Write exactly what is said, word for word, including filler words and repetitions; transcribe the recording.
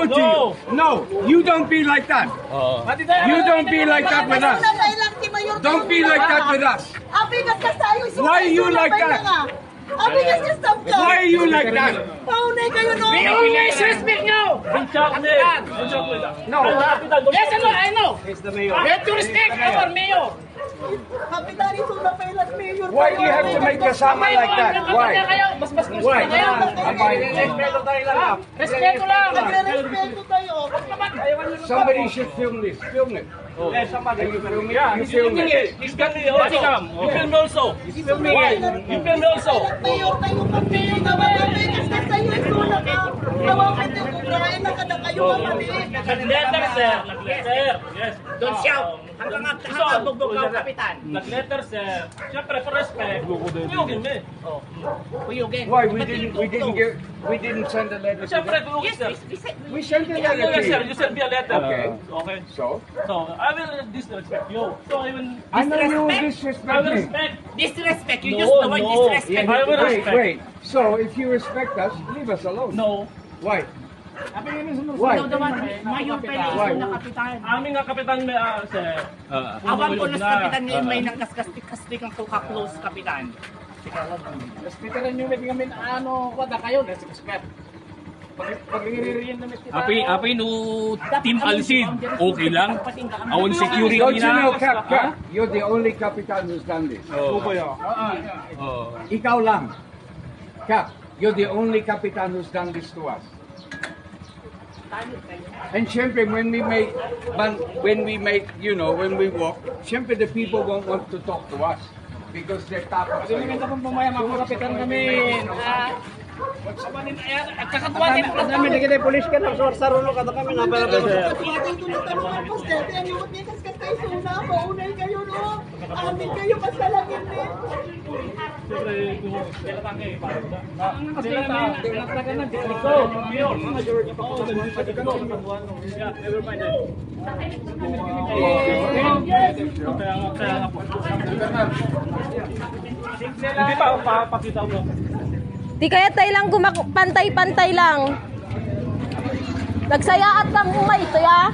No. No, you don't be like that. You don't be like that with us. Don't be like that with us. Why you like that? Why you like that? Paunay kayo, no? May always respect nyo! No. Yes, I know, I know. We have to respect our mayor. Kapitan, ito na pala, mayor. Why do you have to make kasama like that? Why? Why? Respeto lang. Nagre-respeto tayo. Somebody should film this. Film it. Are you filming? You film it. He's got me also. You film also. You film also. Mayor, tayo pa, mayor, tawagan mo yung kasi tayo yung tulak, ah. Tawagan mo yung Brian, nakada kayo, mamali. Nag-letter, sir. Nag-letter. Yes. Don't shout. Hanggang ang, hanggang bugbog ka, kapitan. Nag-letter, sir. Siyempre, for respect. Kuyogin mo eh. Oh. Kuyogin. Why? We didn't, we didn't get, we didn't send a letter to Siyempre, them. Kuyogin, sir. We sent a letter to you. Yes, sir. You sent me a letter. Okay. Okay. So? So, I will disrespect you. So, I will I know you will disrespect me. Disrespect. You use the word disrespect. I will respect. Wait, wait. So, if you respect us, leave us alone. No. Why? Why? Mayor pa rin iso na kapitan. Amin nga kapitan, may, ah, sir. Awan ko na kapitan ngayon, may nagkaskastik-kastik ang kuka close kapitan. Respetaran nyo, may ngamin, ano, wala kayo, let's respect. Pag, pag, Apay, apay no Team Alcid, okay lang? Awan security. Don't you know, Cap, Cap, you're the only kapitan who's done this. Oh. Oh. Ikaw lang. Cap, you're the only kapitan who's done this to us. And siyempre, when we make, ban-, when we make, you know, when we walk, siyempre the people won't want to talk to us because they're tapos. Kasi may minsan pong pumaya, mga kapitan kami. Ah, what's up, manin, ayan, nagkakatuwa din. Ang dami na kita, pulis ka, nagsuwar-saruno ka, kami na pala. Ang dami na kita, tulungan po, sir. Ang yawat niya, kas-, kas-, kayo, suna, paunay kayo, no? Amin kayo, basta lang yun, eh. Hindi pa, papakita mo. Di kaya tayo lang gumak-, pantay-pantay lang. Nagsayaat lang umay, to ya.